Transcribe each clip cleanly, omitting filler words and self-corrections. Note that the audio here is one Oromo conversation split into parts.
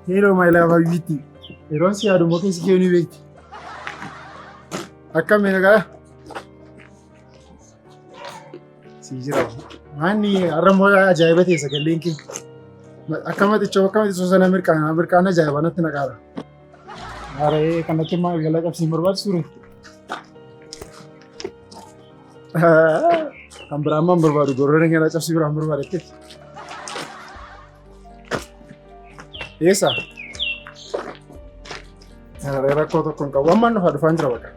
Hello my love Habibitti. Yeroon si yaadu immoo keessi kee ni beekti. Akkam mee nagaa? Si jira. Maanni har'a immoo ajaa'iba ta'e sagaleen kee. Akka maxichoo akka maxichoo sana mirqaana mirqaana ajaa'iba natti naqaara. Haree kanatti immoo galaa qabsiin barbaachisu ture. Kan biraa immoo hin barbaadu gororeen galaa cabsii biraa hin barbaadu jettee. Eessa? Haree rakkoo tokko hin qabu. Ammaan dhufaa dhufaan jira bakka.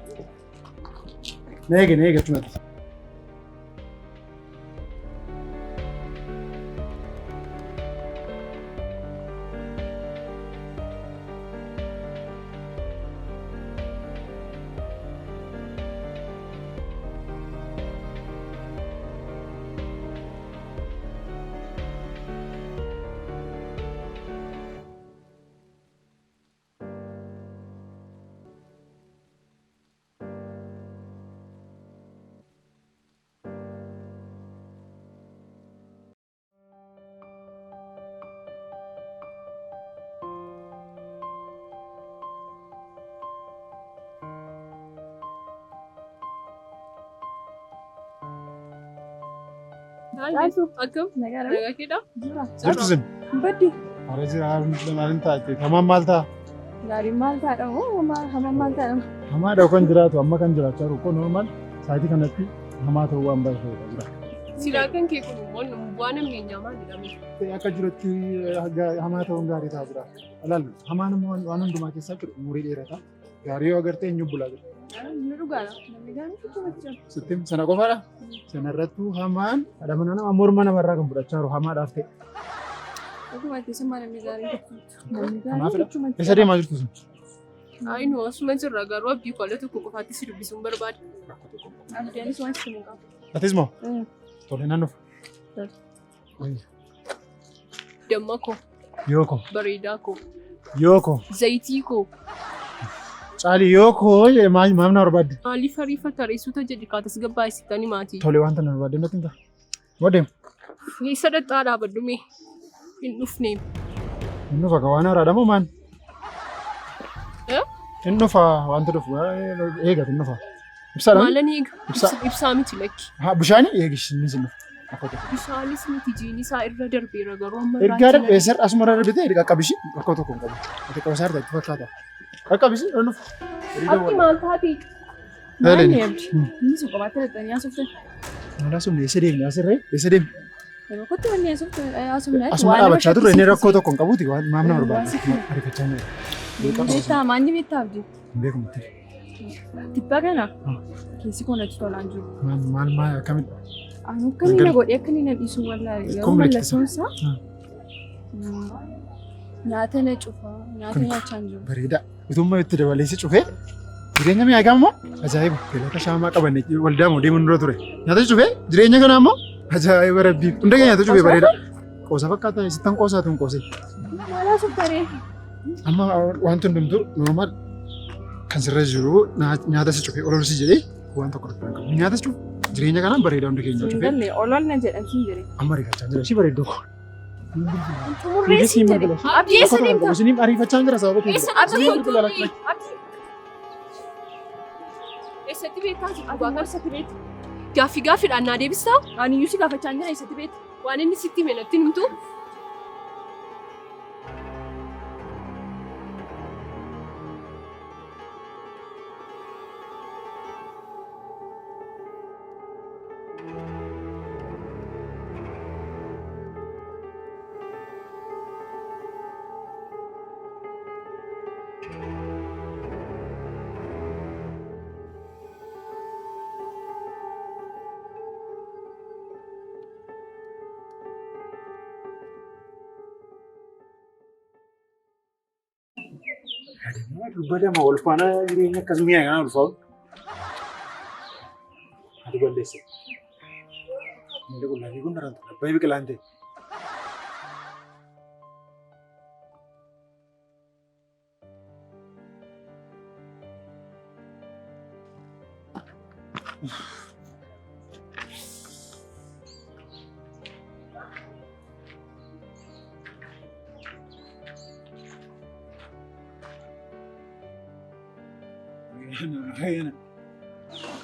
Na eegi na eegi achumatti. Caaltuu. Akkam? Nagaadha. Nagaa keedha? Jira. Jirtu isin? Baddi. Hara jira maalin taate? Hamaan maal ta'a? Gaariin maal taadha moo hamaan maal taadha? Hamaadha kan jiraatu amma kan jiraachaa jiru kun normal sa'aatii kanatti hamaa ta'uu waan barbaadudha jira. Silaa kan kee kun immoo bu'aa namni eenyaa maalidha? Akka jirutti hamaa ta'uun gaarii ta'aa jira. Ilaal hamaan immoo waan hundumaa keessaa jiru umurii dheerata. Gaarii yoo agartee eenyu bulaa jira. Inni dhugaadha. Namni gaariin fichumatti jira. Sitti sana qofaadha. Sanarrattuu hamaan haadha manaa nama morma namarraa kan fudhachaa jiru hamaadhaaf ta'e. Dhuguma keessummaa namni gaariin fichumatti. Namni gaariin Kanaafidha. fichumatti Eessa deemaa jirtu sun? Ayi nu asuma jirra garuu abdii kola tokko qofaatti si dubbisuun barbaada. Abdii waan sitti hin qabu. Atis moo? Tole nan dhufa. Tole. Damma koo, Yoo koo. bareedaa koo, Yoo koo. zayitii koo. Caali yoo koo maal maal na barbaadde? Maaliif ariifata reessuuta jedhi kaatas gabbaa'isittani maatii. Tole wanta na barbaadde natti hin ta'a. Moo deemu? Eessa dhaqxaa dhaabadhu mee? Hin dhufne. Hin dhufa ka waan haaraadha moo maal? Eh? Hin dhufa wanta dhufu eegatu hin dhufa. Ibsaadha. Maalan eega? Ibsaa. Ibsaa miti lakki. Haa bishaani eegish inni sin dhufa. Akka tokko. Bishaanis miti jiin isaa irra darbeera garuu amma Ergaa darbee sir asuma irra darbite qaqqabisi rakkoo tokko hin qabu. Ati qabasaa irra itti fakkaata. Qaqqabisi hin dhufa. Abdi maal taate? Maal abdi? Inni sun qobaatti dhaqxanii haasoftan. Maal haasofne eessa deemne asirree eessa deemne? Yeroo kottu wanni haasofne Asuma dhaabachaa turre inni rakkoo tokko hin qabuuti waan maam nama barbaadu. Ariifachaa hin Beektaa maanni beektaa abdi? Beekumti. Tibbaa kana keessi koo natti tolaan jiru. Maal maal maal akkamitti? Ani akka inni na godhee akka inni na dhiisu wallaalee garuu Kun mallattoon isaa nyaata na cufa nyaata nyaachaa hin jiru. Bareeda. Utummaa itti dabalee si cufee jireenya mi'aa immoo ajaa'iba. Galata shaamaa qabanne waldaa moo deemuun dura ture. Nyaata si cufee jireenya kanaa immoo ajaa'iba rabbii. Hunda keenya nyaata cufee bareeda. Qoosa fakkaata sittan qoosaa tun qoosee. Maal haasoftaree? Amma wanti hundumtuu normaal kan sirra jiru nyaata si cufee olol si jedhee waan tokko irratti hin qabu. Nyaata si cufe jireenya kanaan bareeda hundi keenya cufee. Galle olol na jedhan siin jedhe. Amma ariifachaa jira ishii bareedduu koo. Xumurree siin jedhe. Abdii eessa deemta? Isiniif ariifachaa jira sababa keessa. Eessa Abdii. dhaqxaa? Abdii. Eessatti beektaa jirtu Ati immoo eessatti beekta? Gaaffii gaaffiidhaan naa deebistaa? Ani iyyuu si gaafachaa hin jira eessatti beekta? Waan inni sitti hime natti himtu? Dubba lama wal faana jireenya akkas mi'a kanaan ulfaa'u. Ati balleesse. Miila qullaa fiiguun daran ture. Abbaa biqilaan ta'e.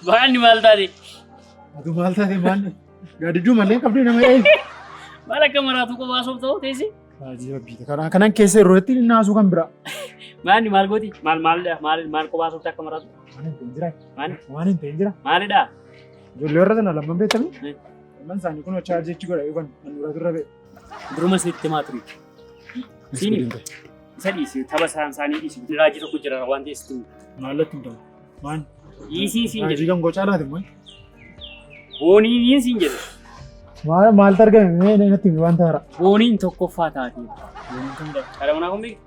Baanni maal taate? Atu maal taate maal? Gaadidduu malee qabdee nama eegi. Maal akka maraatu qofaa soofta hoo teessi? Ajaa'iba biita. Karaa kanan keessa yeroo itti naasuu kan biraa. Maanni maal gooti? Maal maal maal maal qofaa soofta akka maraatu? Waan hin ta'in jira. Maal? Waan hin ta'in jira. Maalidha? Ijoollee warra sana lamman beektami? Eh. Lamman isaanii kun chaarjii achi godha yookaan kan dura turre beeku. Duruma sitti himaa ture. Siini isa dhiisi tapha isaan isaanii dhiisi. Raajii tokko jira waan ta'eef sitti himu. Maallatti hin ta'u. Maan? Dhiisii siin Raajii jedhe. kan gocaa laate immoo. Booniin siin jedhe. Maal maaltu argame mee natti himi wanta haaraa. Booniin tokkoffaa taate. Booniin kamidha? Haadha manaa kun beektu?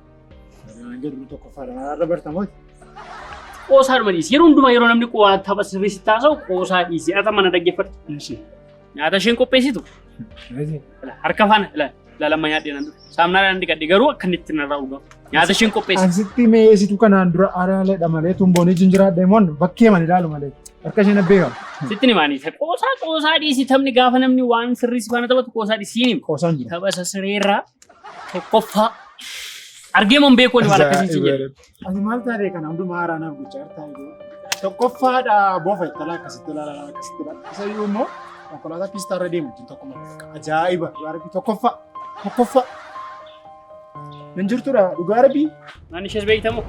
Waan jedhu tokkoffaadha. Maal bartamooti? Qoosaadhuma dhiisi. Yeroo hundumaa yeroo namni qoosaa tapha sirrii sitti haasa'u qoosaa dhiisi. Ata mana dhaggeeffadhu. Nyaata isheen qopheessitu harka faana ilaala amma nyaadhee nan dhufe. Saamunaadhaan dhiqadhe garuu akka inni itti narraa dhugamu. Nyaata isheen qopheessitu. Ansitti mi'eessitu kanaan dura araaleedha malee tumboonii jinjiraadha immoo bakkee man ilaalu malee harka isheen beekamu. Sitti ni maanii qoosaa qoosaa dhiisi taphni gaafa namni waan sirrii si faana taphatu qoosaa dhiisi siin hima. Qoosaan jira. Tapha isa sireerraa tokkoffaa argee mon beeku waan akkasii siin jedhe. Ati maal taatee kana hundumaa haaraa naaf gochaa jirtaa iyyuu. Tokkoffaadha boofa itti alaa akkasitti ilaalaa akkasitti ilaalaa. Isa iyyuu immoo konkolaataa piistaarra deemu wajjin tokko malee. Ajaa'iba dhugaa rabbii tokkoffaa tokkoffaa. Hin jirtudha dhugaa rabbii. Waan ishees beektamu.